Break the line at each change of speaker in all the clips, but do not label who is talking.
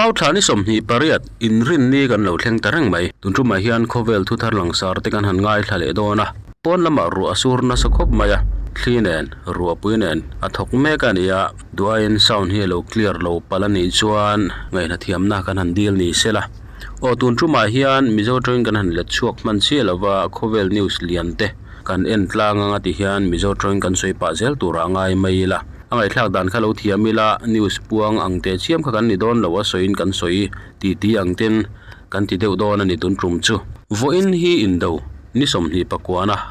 Mau thla ni 28 inrinni kan lo thleng ta reng mai. Tun tumah hian khawvel thuthar langsar te kan han ngaithla leh dawn a. Pawn lamah ruah a sur nasa khawp mai a, thli nen, ruahpui nen a thawk mek a ni a. Duhaiin sound hi a lo clear lo palh a nih chuan ngaihnathiamna kan han dil ni se la. Aw tun tumah hian Mizo tawngin kan han let chhuak hman chiah lova khawvel news lian te kan en tlang anga ti hian Mizo tawngin kan sawi pah zel turah ngai mai ila. A ngaihthlak dan kha lo thiam ila news puang ang teh chiam kha kan ni dawn lo a sawiin kan sawi ti ti ang ten kan ti deuh dawn a ni tun tum chu. Vawiin hi indo ni 29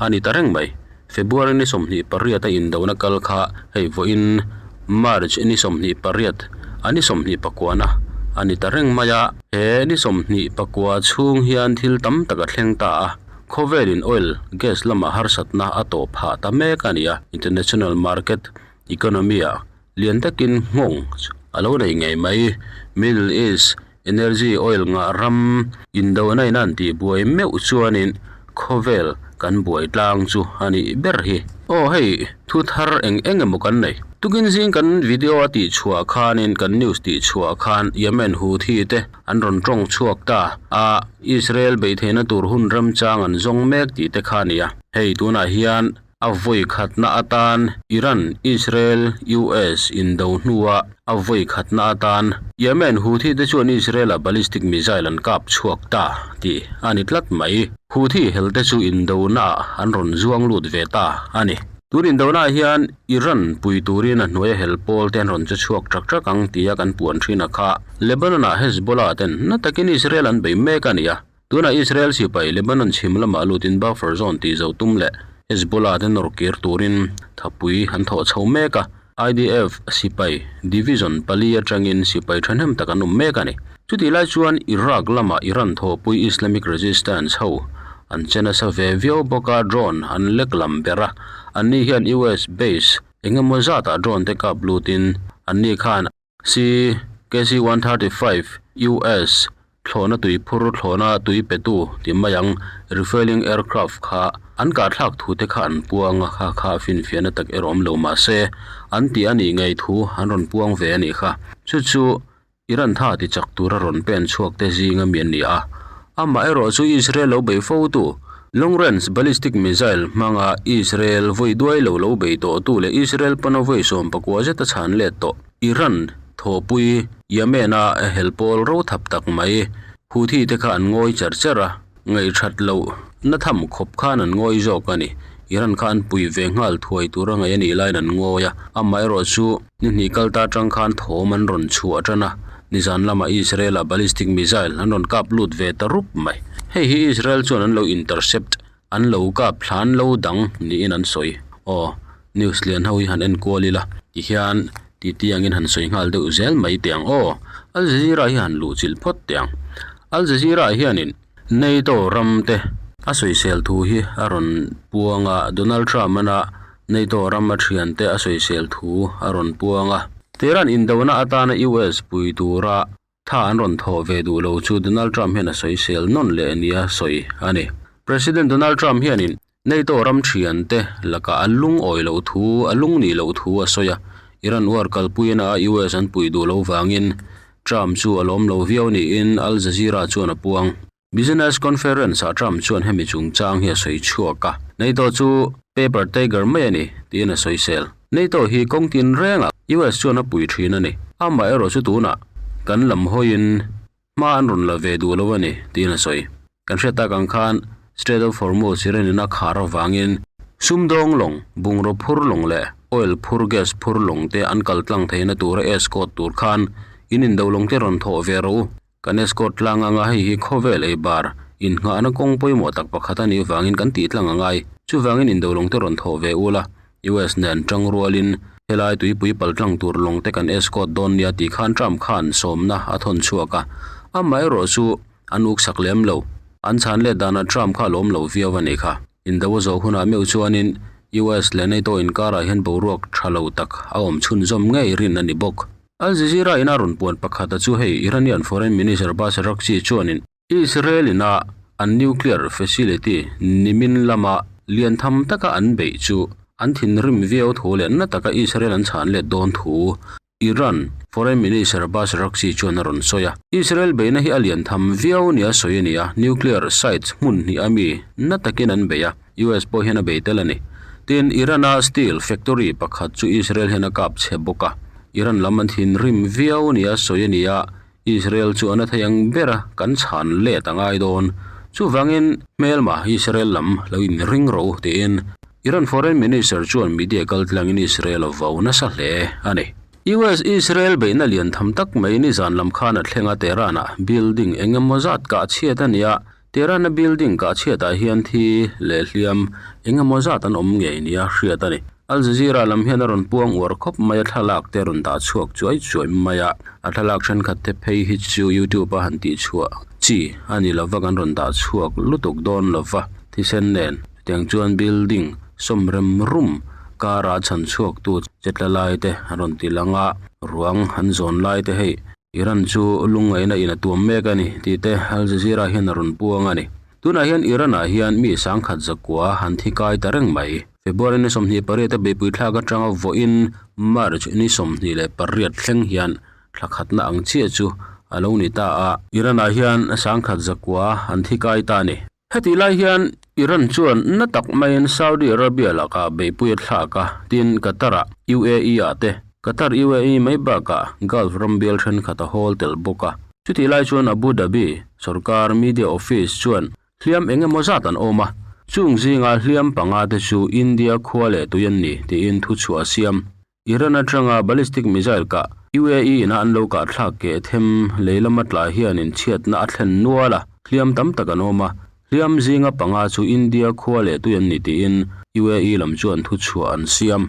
a ni ta reng mai. February ni 28 a indona kal kha hei vawiin March ni 28 a ni 29 a ni ta reng mai a. He ni 29 chhung hian thil tam tak a thleng ta a, khawvelin oil, gas lamah harsatna a tawh phah ta mek a ni a, international market economy ah lian takin nghawng a lo nei ngei mai. Middle East Energy oil ngah ram indona in an tih buai meuh chuanin khawvel kan buai tlang chu a nih ber hi. Aw hei thu thar eng eng emaw kan nei. Tukin zing kan video a tih chhuah khanin kan news tih chhuah khan Yemen Houthi te an rawn tawng chhuak ta a, Israel beihtheihna tur hun remchang an zawng mek tih te kha a ni a. Hei tunah hian A vawi khatna atan Iran, Israel, US indo hnua a vawi khatna atan Yemen Houthi te chuan Israel-a ballistic missile an kap chhuak ta tih a ni tlat mai. Houthi hel te chu indonaah an rawn zuang lut ve ta a ni. Tun indonaah hian Iran pui turin a hnuaia hel pawl te an rawn che chhuak trak trak ang tia kan puan thin a kha. Lebanon-ah Hezbollah ten na takin Israel an bei mek a ni a. Tunah Israel sipai Lebanon chhim lamah lutin buffer zone tih zo tum leh Hezbollah te nawr kir turin thapui an thawh chho mek a. IDF sipai division pali atangin sipai thahnem tak an awm mek a ni. Chutih lai chuan Iraq lamah Iran thawhpui Islamic Resistance ho an che nasa ve viau bawk a, drone an lek lam ber a. Anni hian US base engemaw zatah drone te kap lutin anni khan C KC-135 US thlawhna tui phur thlawhna tui petu ti mai ang refuelling aircraft kha an kahthlak thu te kha an puang a, kha kha finfiahna tak erawh awm lo mah se an tih a nih ngei thu an rawn puang ve a nih kha. Chu chu Iran tha ti chak tura rawn pen chhuak te zinga mi an ni a, amaherawh chu Israel lo bei fo tu Long range ballistic missile hmanga Israel vawi duai lo lo bei tawhtu leh Israel pana vawi 19 zeta chhan let tawh Iran thawhpui Yemen-a hel pawl ro thap tak mai Houthi te kha an ngawi cher cher a, ngaihthat loh na tham khawp khan an ngawi zawk a ni. Iran kha an pui ve nghal thuai tura ngaih a nih laiin an ngawi a, amaherawh chu ni hnih kal ta atang khan thawm an rawn chhuah tan a, nizan lamah Israel-a ballistic missile an rawn kap lut ve ta rup mai. Hei hi Israel chuan an lo intercept An lo kap thlan lo dang niin an sawi. Aw, news lian ho hi han en kual ila tihian titi angin han sawi nghal deuh zel mai teh ang aw. Al Jazeera hi han luh chilh phawt teh ang. Al Jazeera hianin NATO ram te a sawisel thu hi a rawn puang a, Donald Trump ana NATO ram a thian te a sawisel thu a rawn puang a. Tehran indona atana US pui tura Tha an rawn thawh ve duh lo chu Donald Trump hian a sawisel nawn leh nia sawi a ni. President Donald Trump hianin NATO ram thiante lakah a lungawi loh thu, a lung nih loh thu a sawi a. Iran war kalpuina a US an puih duh lo vangin Trump chu a lawm lo viau niin Al Jazeera chuan a puang. Business Conference ah Trump chuan hemi chungchang hi a sawi chhuak a, NATO chu paper tiger mai a ni, tiin a sawisel. NATO hi kawng tin rengah US chuan a pui thin a ni. Amaherawh chu tunah kan lam hawiin hma an rawn la ve duh lo a ni, tiin a sawi. Kan hriat tak ang khan Strait of Hormuz Iran in a khar avangin sumdawng lawng, bungraw phur lawng leh oil phur gas phur lawng te an kal tlang theihna tura escort tur khan in indo lawng te rawn thawh ve rawh u. Kan escort tlang anga hei hi khawvel ei bar innghahna kawng pawimawh tak pakhat a nih vangin kan tih tlang a ngai. Chuvangin indolawng te rawn thawh ve ula, US nen tang rualin helai tuipui pal tlang tur lawng te kan escort dawn nia tih khan Trump khan sawmna a thawn chhuak a. Amaherawh chu an uksak lem lo. An chhan let danah Trump kha a lawm lo viau a nih kha. Indo a zawh hunah meuh chuanin US leh NATO inkarah hian boruak tha lo tak a awm chhunzawm ngei rin a ni bawk. Al Jazeera in a rawn puan pakhat a chu hei Iranian Foreign Minister Abbas Araghchi chuanin Israel ina an nuclear facility nimin lama lian tham taka an beih chu an thinrim viau thu leh na taka Israel an chhan let dawn thu. Iran Foreign Minister Abbas Araghchi chuan a rawn sawi a. Israel beihna hi a lian tham viau nia sawi a ni a, nuclear sites hmun hnih a mi na takin an bei a, US pawh hian a bei tel a ni. Tin, Iran-a steel factory pakhat chu Israel hian a kap chhe bawk a, Iran lam an thinrim viau nia sawi a ni a, Israel chu a na thei ang ber a, kan chhan let a ngai dawn. Chuvangin, hmelma Israel lam lo inring rawh u tiin Iran Foreign Minister chuan media kaltlangin Israel a vau nasa hle a ni. US-Israel beihna lian tham tak mai nizan lam khan a thleng a, Tehran-ah building eng emaw zat kah chhiat a ni a, Tehran-a building kah chhiatah hian thi leh hliam eng emaw zat an awm ngei nia hriat a ni. Al Jazeera lam hian a rawn puang uar khawp mai a, thlalak te a rawn dah chhuak chuai chuai mai a, a thlalak thenkhat te phei hi chu YouTube-a han tihchhuah chi a ni lova kan rawn dah chhuak lutuk dawn lova thisen nen. Chutiang chuan building sawm rem rum kara chhan chhuaktu che tla lai te a rawn ti lang a, ruang an zawn lai te hei Iran chu lungngaihna in a tuam mek a ni tih te Al Jazeera hian a rawn puang a ni. Tunah hian Iran ah hian mi sangkhat zakua han thi kai ta reng mai. February ni 28 a beihpui thlak atanga vawiin March ni 28 thleng hian thla khatna ang chiah chu a lo ni ta a. Iran ah hian sangkhat zakua an thi kai ta a ni. Hetih lai hian Iran chuan na tak maiin Saudi Arabia lakah beihpui a thlak a, tin Qatar-ah, UAE-ah te, Qatar UAE mai bakah Gulf ram bial thenkhat a hawl tel bawk a. Chutih lai chuan Abu Dhabi sorkar media office chuan hliam eng emaw zat an awm a, chung zinga hliam panga te chu India khua leh tui an ni tiin thuchhuah a siam. Iran atanga ballistic missile kah UAE ina an lo kah thlak keh them lei lama tla hianin chhiatna a thlen nual a, hliam tam tak an awm a, hliam zinga panga chu India khua leh tui an ni tiin UAE lam chuan thuchhuah an siam.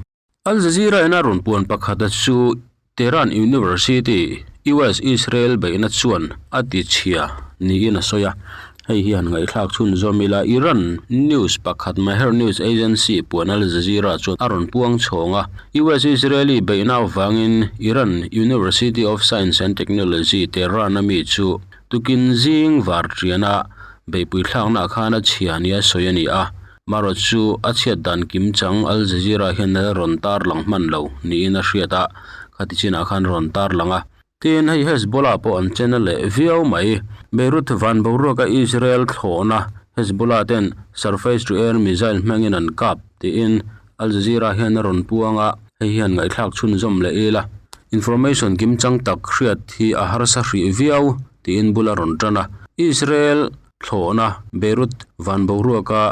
Al Jazeera ina rawn puan pakhata chu Tehran University US-Israel beihna chuan a ti chhia niin a sawi a, hei hi han ngaihthlak chhunzawm ila Iran news pakhat Mehr News Agency puan Al Jazeera chuan a rawn puang chhawng a, US-Israeli beihna avangin Iran University of Science and Technology Tehran-a mi chu tukin zing var tiana beihpui thlaknaah khan a chhia nia sawi a ni a, marawh chu a chhiat dan kim chang Al Jazeera hian a rawn tarlang hman lo niin a hriat a, khati chinah khan a rawn tarlang a. Tin, hei Hezbollah pawh an chen a leh viau mai. Beirut van boruaka Israel thlawhna Hezbollah ten surface-to-air missile hmangin an kap tiin Al Jazeera hian a rawn puang a, hei hian ngaihthlak chhunzawm leh ila information kimchang tak hriat hi a harsa hrih viau tiin bul a rawn tan a. Israel thlawhna Beirut van boruaka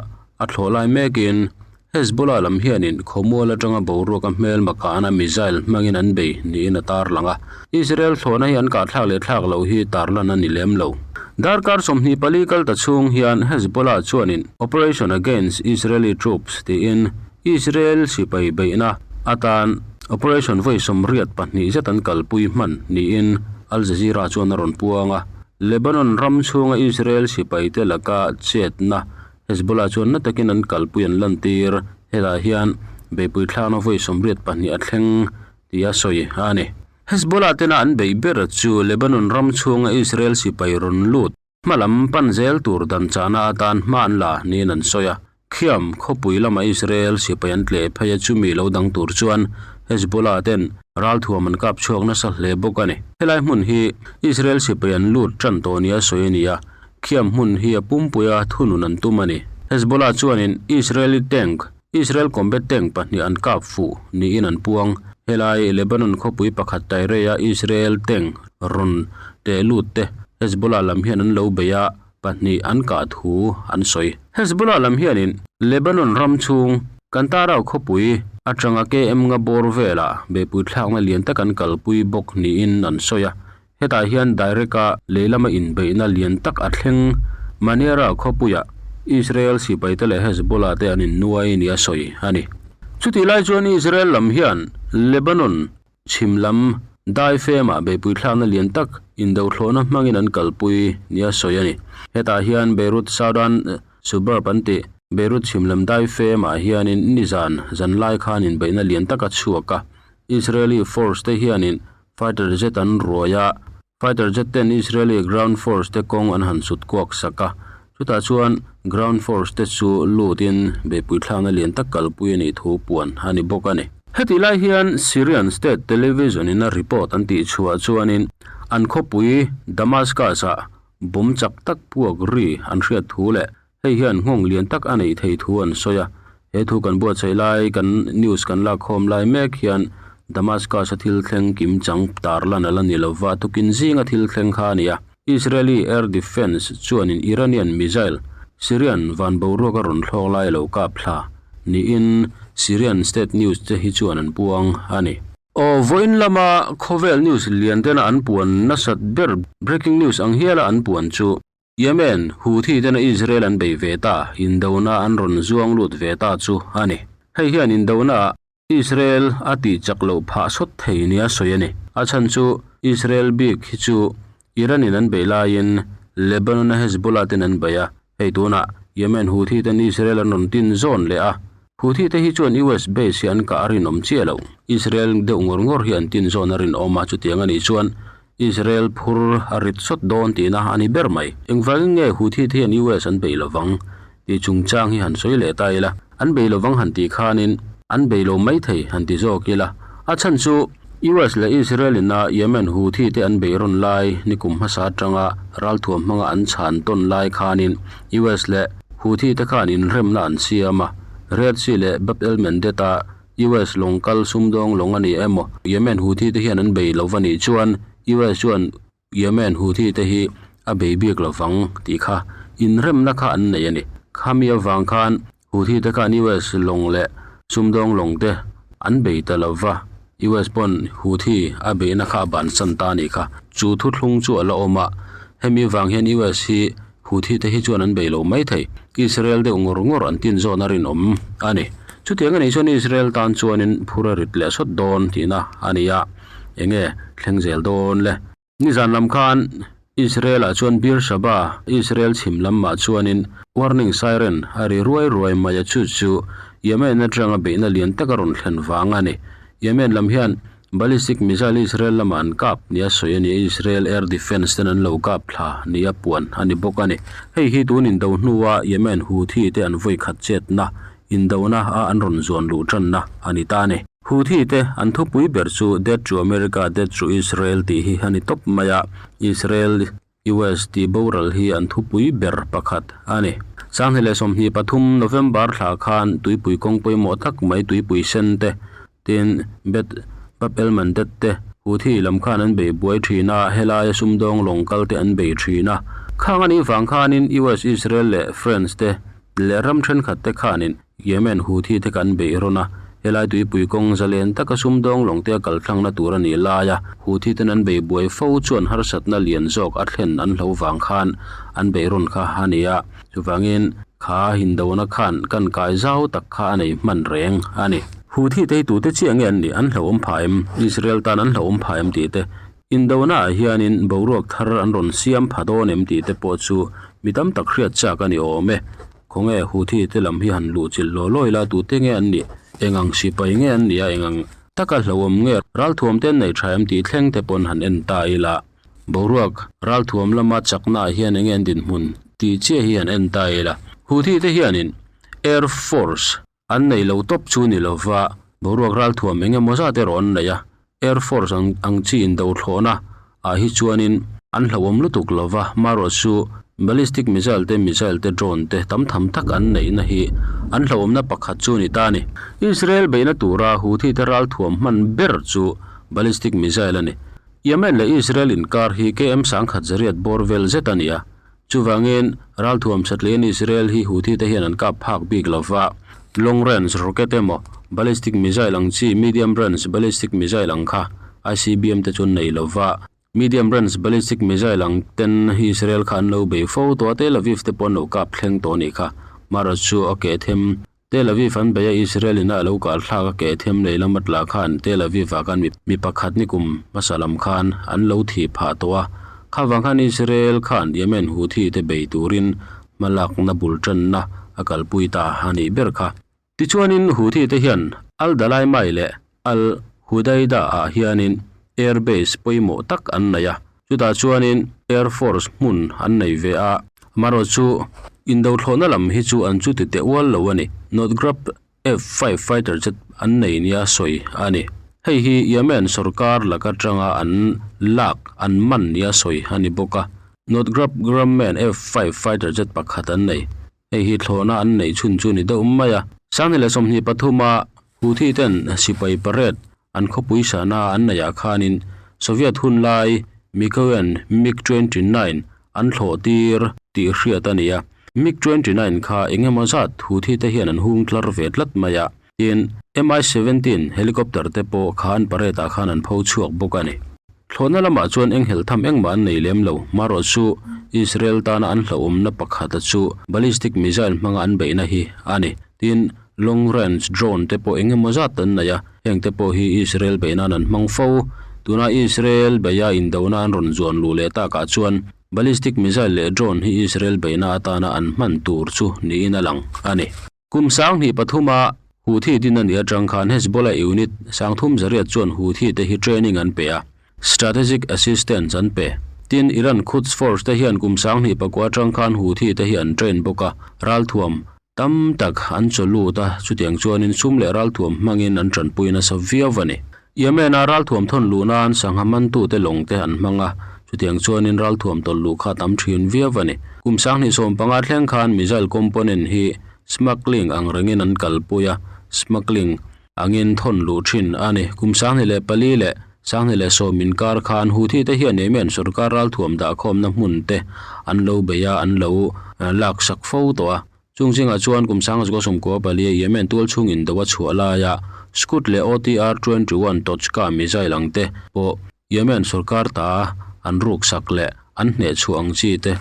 a thlawh lai mekin Hezbollah lam hianin khawmual atanga boruaka hmelma kahna missile hmangin an bei niin a tarlang a, Israel thlawhna hi an kahthlak leh thlak loh hi tarlan a ni lem lo. Darkar 24 kal ta chhung hian Hezbollah chuanin Operation Against Israeli Troops tiin Israel sipai beihna atan operation vawi 82 zet an kalpui hman niin Al Jazeera chuan a rawn puang a, Lebanon ram chhunga Israel sipaite laka chetna Hezbollah chuan na takin an kalpui an lantir. Hetah hian beihpui thlakna vawi 82 a thleng tih a sawi a ni. Hezbollah tena an beih ber chu Lebanon ram chhunga Israel sipai rawn lut hma lam pan zel tur dan chahna atan hma an la niin an sawi a. Khiam khawpui lama Israel sipai an tleh phei a chumi lo dang tur chuan Hezbollah ten ralthuam an kap chhuak nasa hle bawk a ni. Helai hmun hi Israel sipai an lut tan tawh nia sawi a ni a. Khiam hmun hi a pumpuia thunun an tum a ni. Hezbollah chuanin Israeli tank, Israel combat tank pahnih an kap fuh niin an puang. Helai Lebanon khawpui pakhat Tyre-a Israel tank rawn teh lut te Hezbollah lam hian an lo bei a, pahnih an kah thu an sawi. Hezbollah lam hianin Lebanon ram chhung Kantarau khawpui atanga KM nga bawr velah beihpui thlakna lian tak an kalpui bawk niin an sawi a. Hetah hian direct-a lei lama inbeihna lian tak a thleng. Manera khawpuiah Israel sipaite leh Hezbollah te an innuai nia sawi a ni. Chutih lai chuan Israel lam hian Lebanon chhim lam dai femah beihpui thlakna lian tak indothlawhna hmangin an kalpui nia sawi a ni. Hetah hian Beirut Southern Suburb an tih Beirut chhim lam dai femah hianin nizan zanlai khan inbeihna lian tak a chhuak a. Israeli force te hianin Fighter jet an ruai a, fighter jet ten Israeli ground force te kawng an han sut kuak sak a, chutah chuan ground force te chu lut in beihpui thlakna lian tak kalpui a nih thu puan a ni bawk a ni. Hetih lai hian Syrian state television in a report an tih chhuah chuanin an khawpui Damascus ah bomb chak tak puak ri an hriat thu leh hei hian nghawng lian tak a neih thei thu an sawi a. He thu kan buatsaih lai kan news kan lak khawm lai mek hian Damascus a thil thleng kim chang tarlan a la ni lova tukin zinga thil thleng kha a ni a. Israeli air defence chuanin Iranian missile Syrian van boruak a rawn thlawk lai a lo kap thla niin Syrian state news te hi chuan an puang a ni. Aw vawiin lama khawvel news lian tena an puan nasat ber breaking news ang hiala an puan chu Yemen, Houthi tena Israel an bei ve ta, indona an rawn zuang lut ve ta chu a ni. Hei hian indonaah Israel a tih chak loh phah sawt thei nia sawi a ni. A chhan chu Israel bik hi chu Iran in an beih laiin Lebanon a Hezbollah ten an bei a, hei tunah Yemen Houthi ten Israel an rawn tin zawn leh a. Houthi te hi chuan US base hi an kah a rinawm chiah lo. Israel deuh ngawr ngawr hi an tin zawn a rinawm a, chutiang a nih chuan Israel phur a rit sawt dawn tihna a ni ber mai. Engvangin nge Houthi te hian US an bei lovang tih chungchang hi han sawi leh ta ila. An bei lovang han tih khanin an bei lo mai thei han ti zawk ila. A chhan chu US leh Israel ina Yemen Houthi te an bei rawn lai nikum hmasa atanga ralthuam hmanga an chhan tawn lai khanin US leh Houthi te khan inremna an siam a. Red Sea leh Bab el Mandeb-a US lawng kal sumdawng lawng a ni emaw, Yemen Houthi te hian an bei lo va nih chuan US chuan Yemen Houthi te hi a bei bik lo vang tih kha inremna kha an nei a ni. Khami avang khan Houthi te khan US lawng leh sumdawng lawng te an bei ta lo va, US pawn Houthi a beihna kha a bansan ta a nih kha. Chu thuthlung chu a la awm a, hemi vang hian US hi Houthi te hi chuan an bei lo mai thei. Israel deuh ngawr ngawr an tin zawn a rinawm a ni. Chutiang a nih chuan Israel tan chuanin phur a rit leh sawt dawn tihna a ni a, enge thleng zel dawn le? Nizan lam khan Israel-ah chuan Beersheba, Israel chhim lamah chuanin warning siren a ri ruai ruai mai a, chu chu Yemen atanga beihna lian tak a rawn thlen vang a ni. Yemen lam hian Ballistic missile Israel lamah an kap nia sawi a ni a, Israel air defence ten an lo kap thla nia puan a ni bawk a ni. Hei hi tun indo hnua Yemen Houthi te an vawi khat chetna, indona a an rawn zuan luh tanna a ni ta a ni. Houthi te an thupui ber chu Death to America, Death to Israel tih hi a ni tawp mai a, Israel US tih boral hi an thupui ber pakhat a ni. Sanghnih leh 23 November thla khan tuipui kawng pawimawh tak mai tuipui sen te, tin Bet Bab el Mandeb te Houthi lam khan an bei buai thin a, helaia sumdawng lawng kal te an bei thin a. Khang a nih vang khanin US, Israel leh France te leh ram thenkhat te khanin Yemen Houthi te kan beih rawn a, helai tuipui kawng zalen taka sumdawng lawng te a kal thlangna tur a nih laia Houthi ten an bei buai fo chuan harsatna lian zawk a thlen an hlo vang khan an beih rawn kha a ni a, chuvangin kha hindona khan kan kai zau tak kha a nei hman reng a ni. Houthi te hi tute chiah nge an nih? An hlauhawm phah em? Israel tan an hlauhawm phah em tih te Indona ah hianin boruak thar an rawn siam pha dawn em tih te pawh chu mi tam tak hriat chak a ni awm e. Khawnge Houthi te lam hi han luh chilh law law ila tute nge an nih? Eng ang sipai nge an nih a eng ang taka hlauhawm nge ralthuam te an nei tha em tih thleng te pawn han en ta ila. Boruak ralthuam lama chakna ah hian enge an dinhmun tih chiah hi han en ta ila. Houthi te hianin Air Force An nei lo tawp chu ni lova, boruak ralthuam eng emaw zat erawh an nei a, Air Force ang ang chi indo thlawhna ah hi chuanin an hlauhawm lutuk lova, marawh chu ballistic missile te, missile te, drone te tam tham tak an neihna hi an hlauhawmna pakhat chu ni ta a ni. Israel beihna tura Houthi te ralthuam hman ber chu ballistic missile a ni. Yemen leh Israel inkar hi KM 1000 bawr vel zet a ni a, Chuvangin, ralthuam satlian Israel hi Houthi te hian an kap phak bik lo va, long range rocket emaw, ballistic missile ang chi medium range ballistic missile ang kha ICBM te chu an nei lo va, medium range ballistic missile ang ten Israel kha an lo bei fo tawh a, Tel Aviv te pawh an lo kap thleng tawh a nih kha. Marawh chu a keh them Tel Aviv an bei a, Israel in a lo kal thlak a keh them lei lama tla khan Tel Aviv ah khan mi pakhat ni kum hmasa lam khan an lo thih phah tawh a. Kha vang khan Israel khan Yemen Houthi te bei turin hmalakna bul tanna a kalpui ta a nih ber kha. Tichuanin Houthi te hian Al Dalaimai leh Al Hudaydah ah hianin air base pawimawh tak an nei a, chutah chuanin air force hmun an nei ve a. Amaherawhchu, indothlawhna lam hi chu an chuti teh ual lo a ni. Northrop. F-five fighter jet an nei nia sawi a ni. Hei hi Yemen sorkar laka tanga an lak an man nia sawi a ni bawk a. Northrop Grumman F-five fighter jet pakhat an nei. Hei hi thlawhna an neih chhun chu ni deuh mai a. Sanghnih leh 23 a Houthi ten sipai parade an khawpui sahna an neihah khanin Soviet hun lai Mikoyan MiG 29 an thlawh tir tih hriat a ni a. MiG 29 kha eng emaw zat Houthi te hian an hung tlar ve tlat mai a. Tin, Mi 17 helicopter te pawh kha an parade ah khan an pho chhuak bawk a ni. Thlawhna lamah chuan eng helh tham engmah an nei lem lo. Marawh chu Israel tana an hlauhawmna pakhata chu ballistic missile hmanga an beihna hi a ni. Tin, long range drone te pawh eng emaw zat an nei a, heng te pawh hi Israel beih nan an hmang fo. Tuna Israel beia indona an rawn zuan luh leh takah chuan ballistic missile leh drone hi Israel beihna atana an hman tur chu niin a lang a ni. Kum 2003 a Houthi din a nih atang khan Hezbollah unit 300 chuan Houthi te hi training an pe a, strategic assistance an pe. Tin, Iran Quds Force te hian kum 2009 atang khan Houthi te hi an train bawk a, ralthuam tam tak an chaw lut a, chutiang chuanin sum leh ralthuam hmangin an tanpui nasa viau a ni. Yemen-a ralthuam thawn luh nan sangha mantute lawng te an hmang a, chutiang chuanin ralthuam tawlh luh kha a tam thin viau a ni. Kum 2015 thleng khan missile component hi smuggling ang rengin an kalpui a, smuggling angin thawn luh thin a ni. Kum 2004 leh 2010 inkar khan Houthi te hian Yemen sorkar ralthuam dahkhawmna hmun te an lo bei a, an lo laksak fo tawh a. Chung zingah chuan kum 1994 Yemen tual chhung indo a chhuah laia Scud leh OTR 21 Tochka missile ang te pawh Yemen sorkar ta an ruksak leh an hneh chhuah ang chi te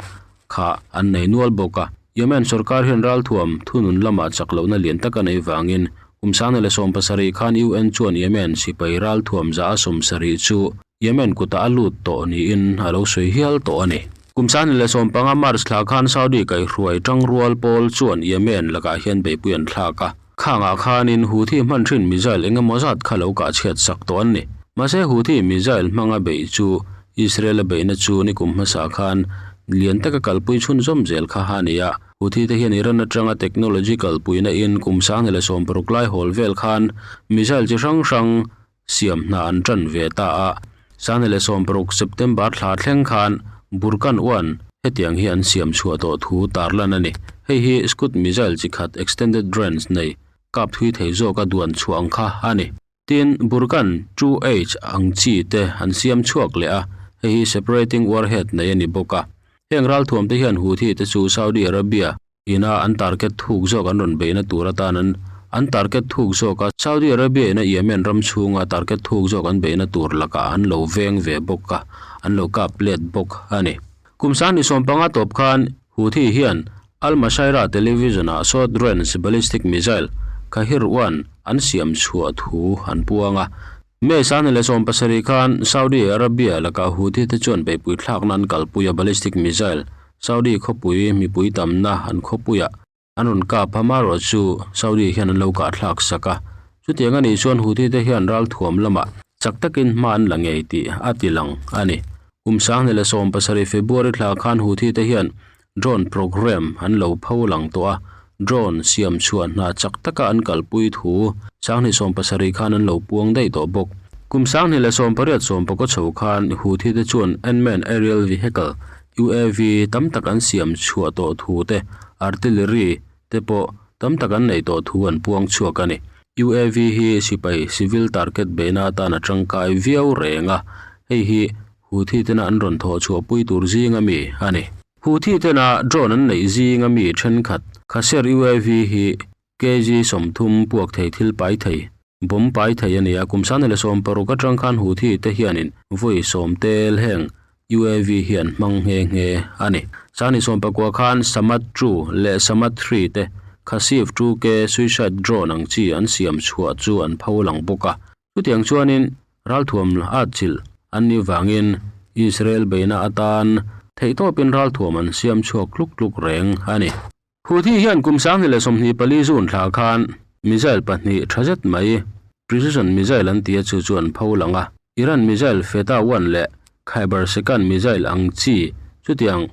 kha an nei nual bawk a. Yemen sorkar hian ralthuam thunun lamah chak lohna lian tak a nei vangin kum 2017 khan UN chuan Yemen sipai ralthuam za a 70 chu Yemen kutah a lut tawh niin a lo sawi hial tawh a ni. Kum 2015 March thla khan Saudi kaihhruai tangrual pawl chuan Yemen lakah hian beihpui an thlak a. Khangah khanin Houthi hman thin missile eng emaw zat kha lo kah chhiat sak tawh an ni. Mahse Houthi missile hmanga beih chu Israel a beihna chu nikum hmasa khan lian taka kalpui chhunzawm zel kha a ni a. Houthi te hian Iran atanga technology kalpuina in kum 2016 lai hawl vel khan missile chi hrang hrang siam hna an tan ve ta a. 2016 September thla thleng khan Burkan 1 hetiang hi an siam chhuah tawh thu tarlan a ni. Hei hi Scud missile chi khat extended range nei kap thui thei zawka duan chhuah ang kha a ni. Tin, Burkan 2H ang chi te an siam chhuak leh a, hei hi separating warhead nei a ni bawk a. Heng ralthuam te hian Houthi te chu Saudi Arabia ina an target thuk zawk an rawn beihna tur atan an an target thuk zawk a, Saudi Arabia ina Yemen ram chhunga target thuk zawk an beihna tur lakah an lo veng ve bawk a, an lo kap let bawk a ni. Kum 2015 tawp khan Houthi hian Al Masirah television-ah short range ballistic missile Qahir 1 an siam chhuah thu an puang a. May 2017 khan Saudi Arabia lakah Houthi te chuan beihpui thlakna an kalpui a, ballistic missile Saudi khawpui mipui tamna an khawpuiah an rawn kap a, marawh chu Saudi hian an lo kah thlak sak a. Chutiang a nih chuan Houthi te hian ralthuam lamah chak takin hma an la ngei tih a ti lang a ni. Kum 2017 February thla khan Houthi te hian drone programme an lo pho lang tawh a, drone siam chhuah hna chak taka an kalpui thu 2017 khan an lo puang daih tawh bawk. Kum 2018 sawmpakaw chho khan Houthi te chuan unmanned aerial vehicle, UAV, tam tak an siam chhuah tawh thu te, artillery te pawh tam tak an neih tawh thu an puang chhuak a ni. UAV hi sipai civil target beihna atan a tangkai viau reng a, hei hi Houthi tena an rawn thawh chhuahpui tur zinga mi a ni. Houthi tena drone an neih zinga mi thenkhat Qasir UAV hi kg 30 puak thei thil pai thei, bomb pai thei a ni a. Kum 2016 atang khan Houthi te hianin vawi sawm tel heng UAV hi an hmang nghe nghe a ni. 2019 khan Samad 2 leh Samad 3 te Qasif 2K suicide drone ang chi an siam chhuah chu an pho lang bawk a. Chutiang chuanin ralthuam at chilh an nih vangin Israel beihna atan theihtawpin ralthuam an siam chhuak tluk tluk reng a ni. Houthi hian kum 2024 June thla khan missile pahnih tha zet mai precision missile an ti a chu chu an pho lang a. Iran missile Fatah 1 leh Khaibar Shekan missile ang chi chutiang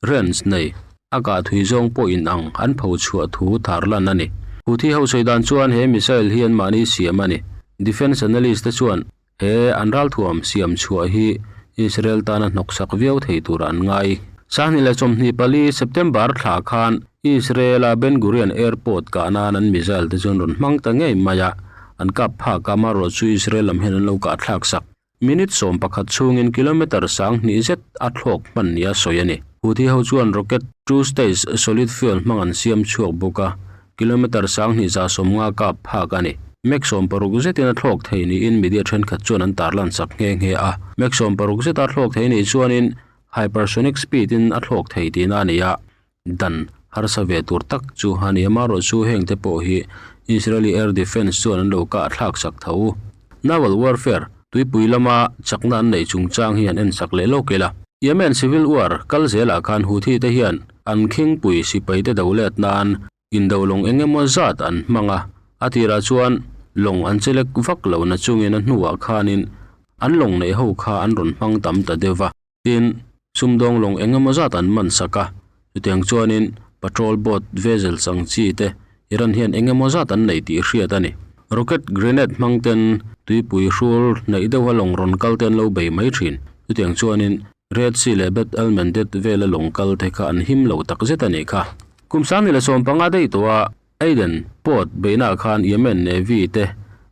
range nei a kah thui zawng pawh inang an pho chhuah thu tarlan a ni. Houthi ho sawi dan chuan he missile hi anmahni siam a ni. Defence analyst te chuan he an ralthuam siam chhuah hi Israel tana hnawksak viau thei turah an ngai. Sanghnih leh 24 September thla khan Israel-a Ben Gurion Airport kah nan an missile te chu an rawn hmang ta ngei mai a, an kap phak a, amaherawhchu chu Israel lam hian an lo kah thlak sak. Minute 11 chhungin kilometre 2000 zet a thlawk hman nia sawi a ni. Houthi ho chuan rocket two stage solid fuel hmang an siam chhuak bawk a, kilometre 2150 kap phak a ni. Mach 60 zetin a thlawk thei niin media thenkhat chuan an tarlan sak nghe nghe a. Mach 60 zeta thlawk thei nih chuanin hypersonic speed in a thlawk thei tihna a ni a, dan harsa ve tur tak chu a ni. Amaherawhchu heng te pawh hi Israeli Air Defence chuan an lo kah thlak sak tho. Naval Warfare, tuipui lama chakna an neih chungchang hi an en sak leh lawk ila. Yemen Civil War kal zelah khan Houthi te hian an khingpui sipai te do let nan indo lawng eng emaw zat an hmang a, a tirah chuan lawng an chelek vak lo na chungin a hnuah khanin an lawng neih ho kha an rawn hmang tam ta deuh va. Tin, sumdawng lawng eng emaw zat an man sak a, chutiang chuanin patrol boat vessel chang chi te Iran hian eng emaw zat an nei tih hriat a ni. Rocket grenade hmang ten tuipui hrul hnaih deuha lawng rawn kal te an lo bei mai thin. Chutiang chuanin Red Sea leh Bab el Mandeb vela lawng kal te kha an him lo tak zet a nih kha. Kum 2015 daih tawha Aden port beihnaah khan Yemen Navy te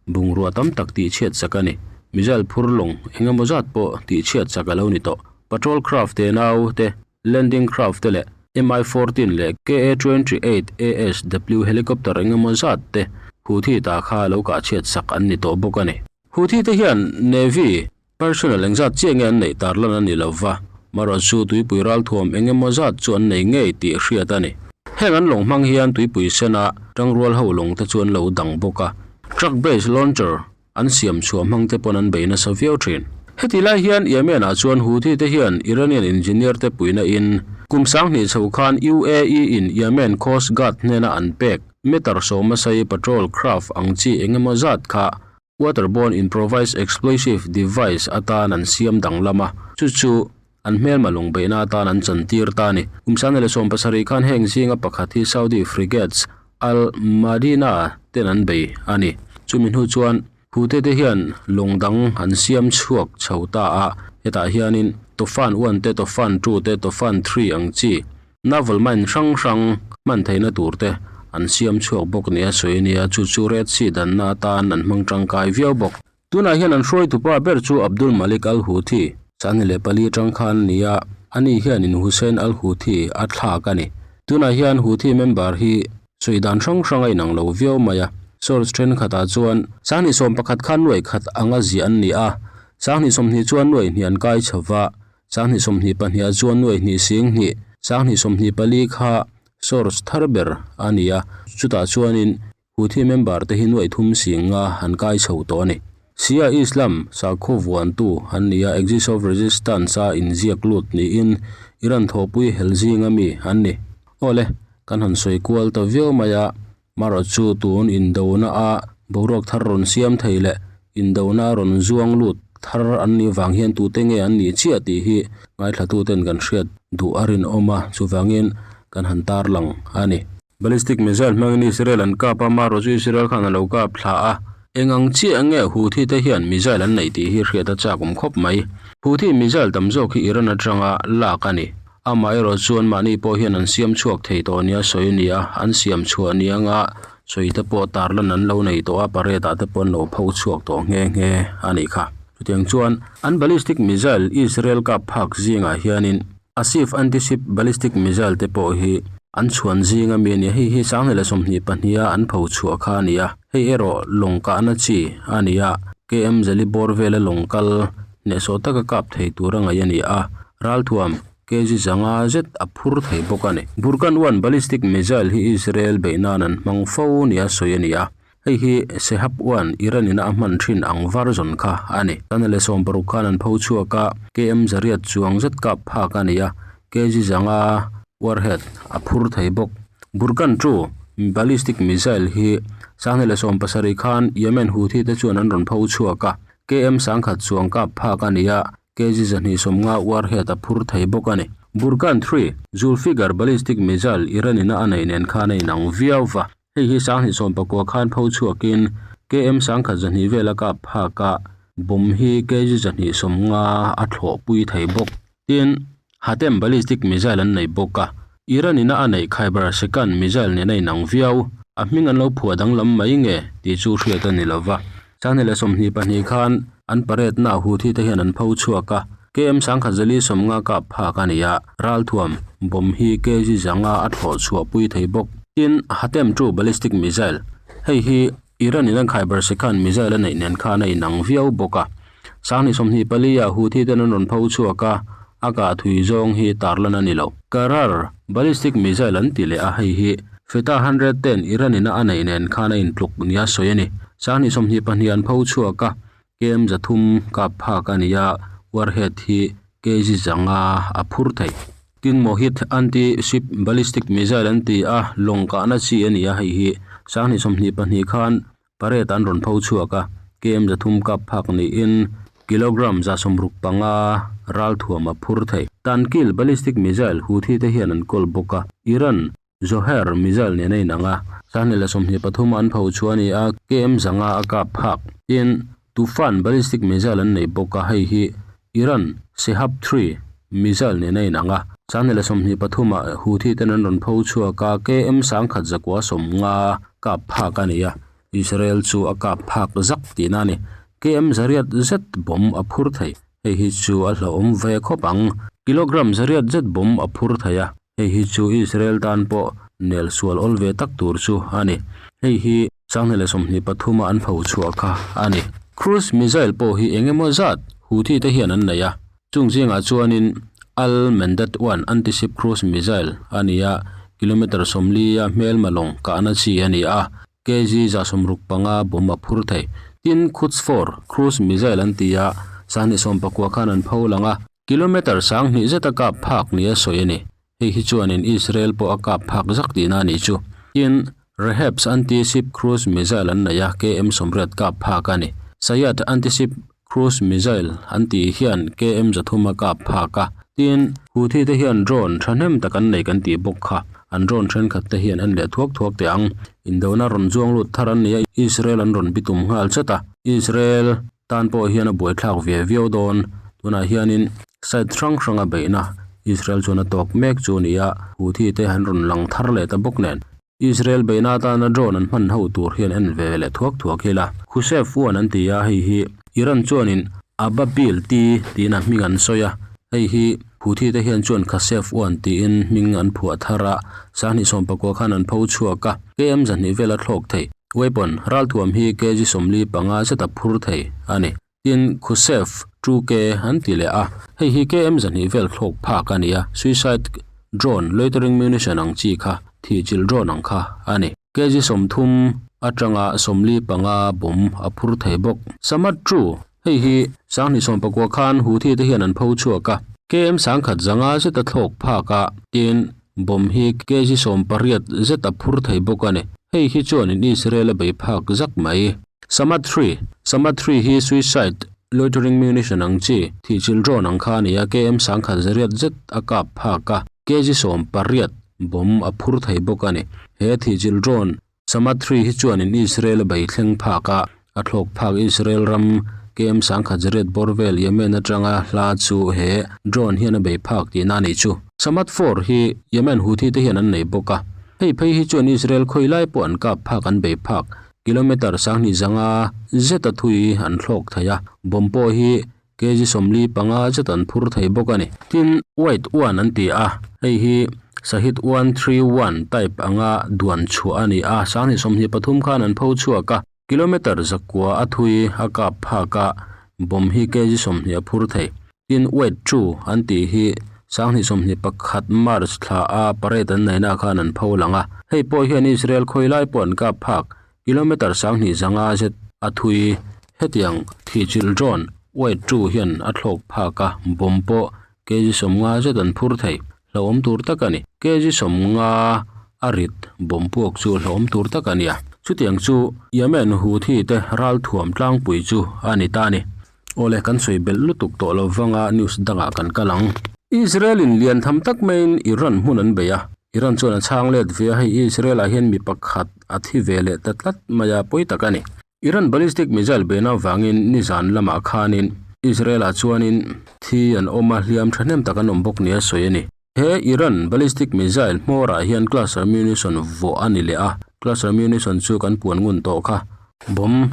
bungrua tam tak tihchhiat sak a ni. Missile phur lawng eng emaw zat pawh tihchhiat sak a lo ni tawh. Patrol craft te nau te, landing craft te leh Mi 14 leh KA 28 ASW helicopter eng emaw zat te Houthi ta kha lo kahchhiat sak an ni tawh bawk a ni. Houthi te hian Navy Personnel engzat chiah nge an neih tarlan a ni lo va, marawh chu tuipui ralthuam eng emaw zat chu an nei ngei tih hriat a ni. Heng an lawng hmang hian tuipui sena tangrual ho lawng te chu an lo dang bawk a, truck based launcher an siam chhuah hmang te pawn an bei nasa viau thin. Heti lai hian Yemen ah chuan Houthi te hian Iranian engineer te puihna in kum 2000 chho khan UAE in Yemen Coast Guard hnena an pek meter sawma sei patrol craft ang chi eng emaw zat kha Waterborne Improvised Explosive Device atan an siam danglam a, chu chu an hmelma lung beihna atan an chantir ta a ni. Kum 2017 khan heng zinga pakhat hi Saudi frigates Al Madina ten an bei a ni. Chumi hnu chuan Houthi te hian lawng dang an siam chhuak chho ta a, hetah hianin Tofan 1 te, Tofan 2 te, Tofan 3 ang chi Naval mine hrang hrang hman theihna tur te an siam chhuak bawk nia sawi a nia, chu chu Red Sea danna atan an hmang tangkai viau bawk. Tunah hian an hruaitupa ber chu Abdul Malik al-Houthi, 24 atang khan a ni a, ani hianin Hussein al-Houthi a thlak a ni. Tunah hian Houthi member hi sawi dan hrang hrang a inang lo viau mai a, source thenkhatah chuan 21 khan nuai khat anga ziah an ni a, 20 chuan nuai hnih an kai chho va, 2022 ah chuan nuai hnih sing hnih, 2024 kha source thar ber a ni a, chutah chuanin Houthi member te hi nuai thum sing nga an kai chho tawh a ni. Shia Islam sakhaw vuantu an ni a, Axis of Resistance a inziak lut niin Iran thawhpui hel zinga mi an ni. Awle, kan han sawi kual ta viau mai a, Marawh chu tun indona a boruak thar rawn siam thei leh indona a rawn zuang lut thar an nih vang hian tute nge an nih chiah tih hi ngaithlatuten kan hriat duh a rinawm a, chuvangin kan han tarlang a ni. Ballistic missile hmangin Israel an kap a, marawh chu Israel khan a lo kap thla a, eng ang chiah nge Houthi te hian missile an neih tih hi hriat a chak awm khawp mai. Houthi missile tam zawk hi Iran atanga lak a ni. Amaherawh chuan mahni pawh hian an siam chhuak thei tawh nia sawi a ni a, an siam chhuah ni anga sawi te pawh tarlan an lo nei tawh a, parade ah te pawh an lo pho chhuak tawh nghe nghe a nih kha. Chutiang chuan an ballistic missile Israel kap phak zingah hianin Asif anti-ship ballistic missile te pawh hi an chhuan zing ami a ni a, hei hi 2022 a an pho chhuah kha a ni a, hei erawh lawng kahna chi a ni a, KM Zali bawr vela lawng kal Hnehsawh taka kap thei tur a ngaih a ni a, ralthuam kg zanga zet a phur thei bawk a ni. Burkan 1 ballistic missile hi Israel beih nan an hmang fo nia sawi a ni a, hei hi Shehab 1 Iran ina a hman thin ang version kha a ni. Tan leh 60 khan an pho chhuak a, KM zariat chuang zet kap phak a ni a, kg zanga warhead a phur thei bawk. Burkan 2 ballistic missile hi 2017 khan Yemen Houthi te chuan an rawn pho chhuak a, KM 10,000 chuang kap phak a ni a, kg 250 warhead a phur thei bawk a ni. Burkan 3, Zulfiqar ballistic missile Iran ina a neih nen khan a inang viau va. Hei hi 2019 khan pho chhuakin KM 1200 vela kap phak a, bomb hi kg 250 a thlawhpui thei bawk. Tin, Hatem ballistic missile an nei bawk a, Iran ina a neih Khaibar Shekan missile nen a inang viau. A hming an lo phuah danglam mai nge tih chu hriat a ni lo va. 2022 khan an parade na Houthi te hian an pho chhuak a, KM 1150 kap phak a ni a, ralthuam bomb hi kg 500 a thlawh chhuah pui thei bawk. Tin, Hatem 2 ballistic missile, hei hi Iran in an Khaibar Shekan missile a neih nen khan a inang viau bawk a. 2024 ah Houthi ten an rawn pho chhuak a, a kah thui zawng hi tarlan a ni lo. Karrar ballistic missile an ti leh a, hei hi Fatah 110 Iran in a a neih nen khan a intluk nia sawi a ni. 2022 an pho chhuak a, KM 300 kap phak a ni a, warhead hi kg 500 a phur thei. Tin Mohit anti-ship ballistic missile an ti a, lawng kahna chi a ni a, hei hi 2022 khan parade an rawn pho chhuak a, KM 300 kap phak niin kilogram 65 ralthuam a phur thei. Tankil ballistic missile Houthi te hian an kawl bawk a, Iran Zoher missile nen a inang a, 2023 an pho chhuah a ni a, KM 500 a kap phak. Tin, Tufan ballistic missile an nei bawk a, hei hi Iran Shehab 3 missile nen a inang a, 2023 ah Houthi ten an rawn pho chhuak a, KM 1150 kap phak a ni a, Israel chu a kap phak zak tihna a ni. KM 800 zet bomb a phur thei, hei hi chu a hlauhawm ve khawp ang. Kilogram 800 zet bomb a phur thei a, Hei hi chu Israel tan pawh nel sual awl ve tak tur chu a ni. Hei hi 2023 a an pho chhuah kha a ni. Cruise missile pawh hi eng emaw zat Houthi te hian an nei a. Chung zingah chuanin Al Mendat 1 anti-ship cruise missile a ni a, kilometre 40 a hmelma lawng kahna chi a ni a, kg 65 bomb a phur thei. Tin, Quds 4 cruise missile an ti a, 2019 khan an pho lang a, Kilometre 2000 zet a kap phak nia sawi a ni. Hei hi chuanin Israel pawh a kap phak zak tihna a nih chu. Tin, Rehabs anti-ship cruise missile an nei a, KM 80 kap phak a ni. Sayad anti-ship cruise missile an tih hian KM 300 a kap phak a. Tin, Houthi te hian drone thahnem tak an nei kan tih bawk kha. An drone thenkhat te hian en leh thuak thuak teh ang. Indona rawn zuang lut thar an ni a, Israel an rawn bitum nghal chat a. Israel tan pawh hian a buaithlak ve viau dawn. Tunah hianin side hrang hranga beihna Israel chuan a tawk mek chu a ni a, Houthi te an rawn lang thar leh ta bawk nen. Israel beihna atana drone an hman ho tur hian en ve leh thuak thuak ila. Khusef 1 an ti a, hei hi Iran chuanin Ababil T tiin a hming an sawi a, hei hi Houthi te hian chuan Khasef 1 tiin hming an phuah thar a, 2019 khan an pho chhuak a, KM 200 vel a thlawk thei. Weapon, ralthuam hi kg 45 zet a phur thei a ni. Tin, Khusef 2K an ti leh a, hei hi KM 200 vel thlawk phak a ni a, suicide drone, loitering munition ang chi kha, thihchilh drone ang kha a ni. Kg 30 atanga 45 bomb a phur thei bawk. Samad 2, hei hi 2019 khan Houthi te hian an pho chhuak a, KM 1100 zet a thlawk phak a, tin, Bomb hi kg 18 zet a phur thei bawk a ni. Hei hi chuanin Israel a bei phak zak mai. Samad 3, Samad 3 hi suicide loitering munition ang chi, thihchilh drone ang kha a ni a, KM 1100 zet a kap phak a, kg 18 bomb a phur thei bawk a ni. He thihchilh drone Samad 3 hi chuanin Israel a bei thleng phak a, a thlawk phak Israel ram KM 1100 bawr vel Yemen atanga hla chu he drone hian a bei phak tihna a nih chu. Samad 4 hi Yemen Houthi te hian an nei bawk a, hei phei hi chuan Israel khawi lai pawh an kap phak an bei phak kilometre 25 zet a thui an thlawk thei a, bomb pawh hi kg 45 zet an phur thei bawk a ni. Tin, White 1 an ti a, hei hi Sahid 131 type anga duan chhuah a ni a, 2023 khan an pho chhuak a, kilometre 9 a thui a kap phak a, bomb hi kg 20 a phur thei. Tin, White 2 an tih hi 2021 March thla a parade an neihna khan an pho lang a, hei pawh hian Israel khawi lai pawh an kap phak Kilometre 25 zet a thui hetiang thihchilh drone White 2 hian a thlawk phak a, bomb pawh kg 50 zet an phur thei. Hlauhawm tur tak a ni. Kg 50 a rit bomb puak chu hlauhawm tur tak a ni a. Chutiang chu Yemen Houthi te ralthuam tlangpui chu a ni ta a ni. Awle kan sawi belh lutuk tawh lo vanga news dangah kan kal ang. Israel in lian tham tak maiin Iran hmun an bei a. Iran chuan a chhang let ve a, hei Israel ah hian mi pakhat a thi ve leh ta tlat mai a, pawi tak a ni. Iran ballistic missile beihna avangin nizan lamah khanin Israel ah chuanin thi an awm a, hliam thahnem tak an awm bawk nia sawi a ni. He Iran ballistic missile hmawrah hian cluster munition vawh a ni leh a, cluster munition chu kan puan ngun tawh kha. Bomb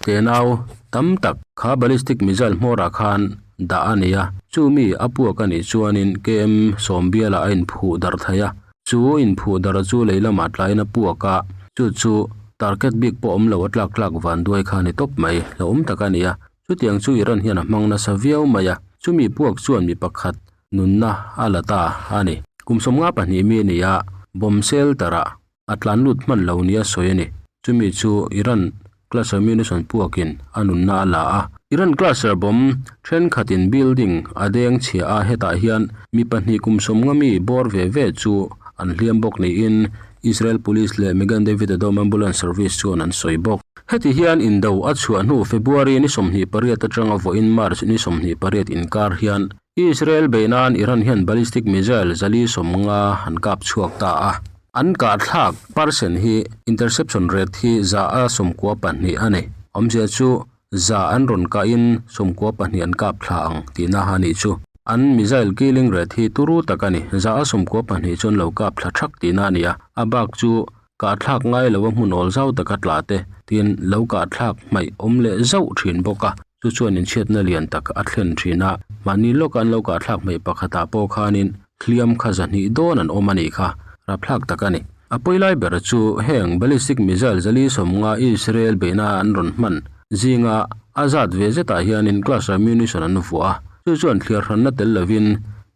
tenau tam tak kha ballistic missile hmawrah khan dah a ni a, chumi a puak a nih chuanin KM sawmbialah a inphuh darh thei a, chu inphuh darh chu lei lamah tlaiin a puak a, chu chu target bik pawh awm lo a tlak tlak van duai kha a ni tawp mai, hlauhawm tak a ni a, chutiang chu Iran hian a hmang nasa viau mai a, chumi puak chuan mi pakhat nunna a la ta a ni. Kum 52 mi a ni a, bomb shelter ah A tlan lut hman lo nia sawi a ni. Chumi chu Iran cluster munition puakin a nunna a la a. Iran cluster bomb thenkhatin building a deng chhia a, hetah hian mi pahnih kum 50 mi bawr ve ve chu an hliam bawk niin Israel Police leh Magen David Adom Ambulance Service chuan an sawi bawk. Heti hian indo a chhuah hnu February ni 28 atanga vawiin March ni 28 inkar hian Israel beih nan Iran hian ballistic missile 450 an kap chhuak ta a. An kahthlak percent hi interception rate hi 94% a ni. Awmzia chu za an rawn kahin 92 an kap thla ang tihna a nih chu. An missile killing rate hi turu tak a ni. 92% chu an lo kap thla thak tihna a ni a. A bak chu kahthlak ngai lo a hmun awl zau taka tla te tin lo kahthlak hmaih awm leh zauh thin bawk a. Chu chuan inchhiatna lian tak a thlen thin a. Mahni lawka an lo kahthlak hmaih pakhatah pawh khanin Hliam kha 200 dawn an awm a nih kha, rapthlak tak a ni. A pawi lai ber chu heng ballistic missile 450 Israel beihna an rawn hman zinga a zat ve zetah hianin cluster munition an vuah a, chu chuan thliar hranna tel lovin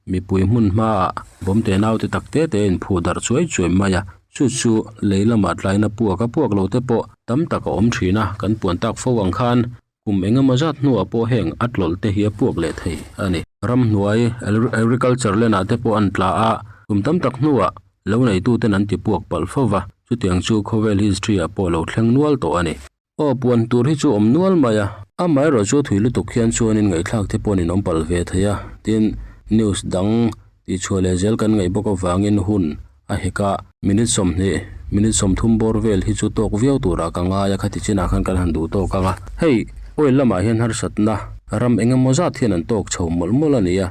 mipui hmun hmaah bomb te naute tak te te inphuh darh chuai chuai mai a, chu chu lei lamah tlaina puak a puak lo te pawh tam tak a awm thin a, kan puan tak fo ang khan Kum engemaw zat hnuah pawh heng a tlawlh te hi a puak leh thei a ni. Ramhnuai agriculture land ah te pawh an tla a, kum tam tak hnuah lo neituten an ti puak palh fo va, chutiang chu khawvel history ah pawh lo thleng nual tawh a ni. Aw puan tur hi chu awm nual mai a, amaherawh chu thui lutuk hian chuanin ngaihthlak te pawhin in awm palh ve thei a, tin news dang Tihchhuah leh zel kan ngaih bawk avangin hun a hek a, minute 20, minute 30 bawr vel hi chu tawk viau turah ka ngai a, khati chinah khan kan han duh tawk ang a. Hei, oil lamah hian harsatna ram eng emaw zat hian an tawk chho mawlh mawlh a ni a,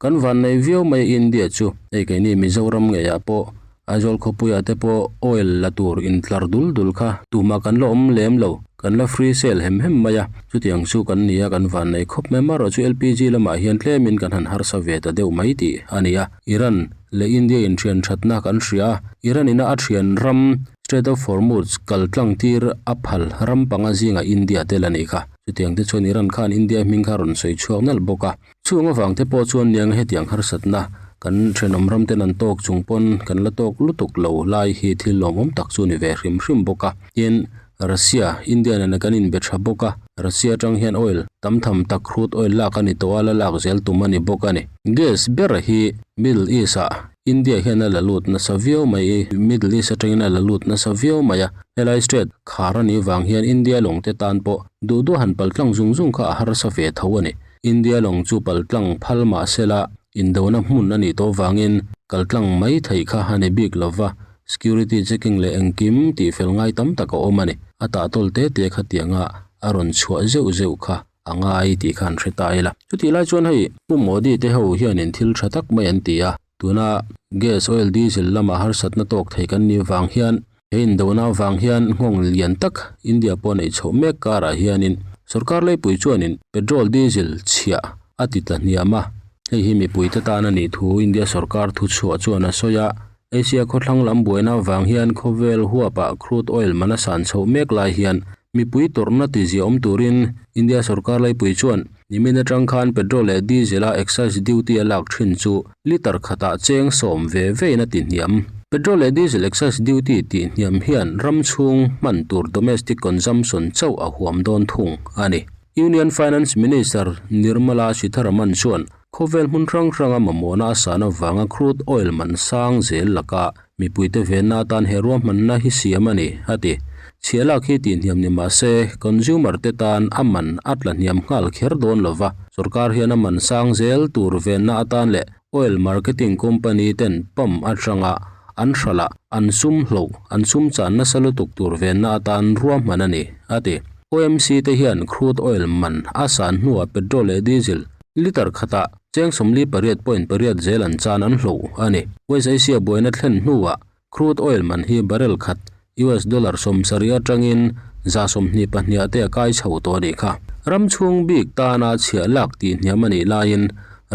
kan vannei viau mai a India chu, hei keini Mizoram ngeiah pawh Aizawl khawpuiah te pawh oil la tur intlar dul dul kha tumah kan la awm lem lo, kan la free sale hem hem mai a, chutiang chu kan ni a, kan vannei khawp mai. Amaherawh chu LPG lamah hian tlemin kan han harsa ve ta deuh mai tih a ni a, Iran leh India inthian thatna kan hria a, Iran ina a thian ram Strait of Hormuz kal tlang tir a phal ram panga zingah India tel a nih kha. Chutiang te chuan Iran khan India hming kha rawn sawi chhuak nalh bawk a. Chung avang te pawh chuan niang hetiang harsatna kan thenawm ram ten an tawk chung pawn kan la tawk lutuk lo lai hi thil lawmawm tak chu ni ve hrim hrim bawk a. Tin, Russia, India nena kan inbe tha bawk a, Russia atang hian oil tam tham tak crude oil lak a ni tawh a, la lak zel tum a ni bawk a ni. Gas ber hi Middle East ah India hian a la lut nasa viau mai i, Middle East atangin a la lut nasa viau mai a, helai strait khar a nih vang hian India lawng te tan pawh duh duh han paltlang zung zung kha a harsa ve tho a ni. India lawng chu paltlang phal mah sela indona hmun a nih tawh vangin kaltlang mai theih kha a ni bik lova, security checking leh engkim tih fel ngai tam tak a awm a ni. A tahtawl te te kha tianga a rawn chhuah zeuh zeuh kha a ngai tih kha an hre ta ila. Chutih lai chuan hei Pu Modi te ho hianin thil tha tak mai an ti a, Tuna gas, oil, diesel lama harsatna tawk thei kan nih vang hian he indona vang hian nghawng lian tak India pawh neih chhoh mek karah hianin sorkar leipui chuanin petrol, diesel chhiah a ti tla hniam a. Hei hi mipuite tan a nih thu India sorkar thuchhuah chuan a sawi a. Asia khawthlang lam buaina vang hian khawvel huapah crude oil man a san chhoh mek lai hian Mipui tawrhna tizia awm turin India sorkar laipui chuan nimin atang khan petrol leh diesel a excise duty a lak thin chu litre khatah cheng sawm ve vein a ti hniam. Petrol leh diesel excise duty tih hniam hian ram chhung hman tur domestic consumption chauh a huam dawn thung a ni. Union Finance Minister Nirmala Sitharaman chuan khawvel hmun hrang hranga mamawhna a san avanga crude oil man sang zel laka Mipuite venna atan he ruahmanna hi siam a ni, a ti. Chhiah lak hi tihhniam ni mah se, consumer te tan a man a tla hniam nghal kher dawn lo va, sorkar hian a man sang zel tur venna atan leh oil marketing company ten pump atanga an hralh a, an sum hloh, an sum chan nasa lutuk tur venna atan ruahman a ni, a ti. OMC te hian crude oil man a san hnuah petrol leh diesel litre khatah cheng 48.8 zel an chan an hloh a ni. West Asia buaina thlen hnuah crude oil man hi barrel khat US dollar 70 atangin 122 ah te a kai chho tawh a nih kha. Ram chhung bik tana chhiah lak tih hniam a nih laiin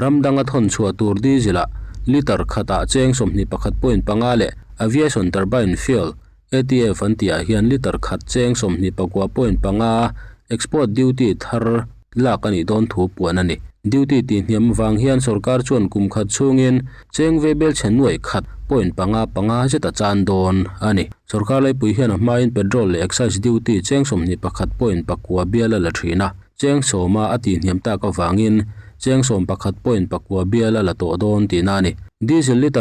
ram danga thawn chhuah tur diesel ah litre khatah cheng 21.5 leh aviation turbine fuel ATF an tihah hian litre khat cheng 29.5 export duty thar lak a nih dawn thu puan a ni. Duty tih hniam vang hian sorkar chuan kum khat chhungin cheng ve bel chhe nuai khat point panga panga zet a chan dawn a ni. Sorkar laipui hian a hmain petrol leh excise duty cheng 21.9 bial a la thin a, cheng sawma a tih hniam tak avangin cheng 11.9 bial a la tawh dawn tihna a ni. Diesel litre.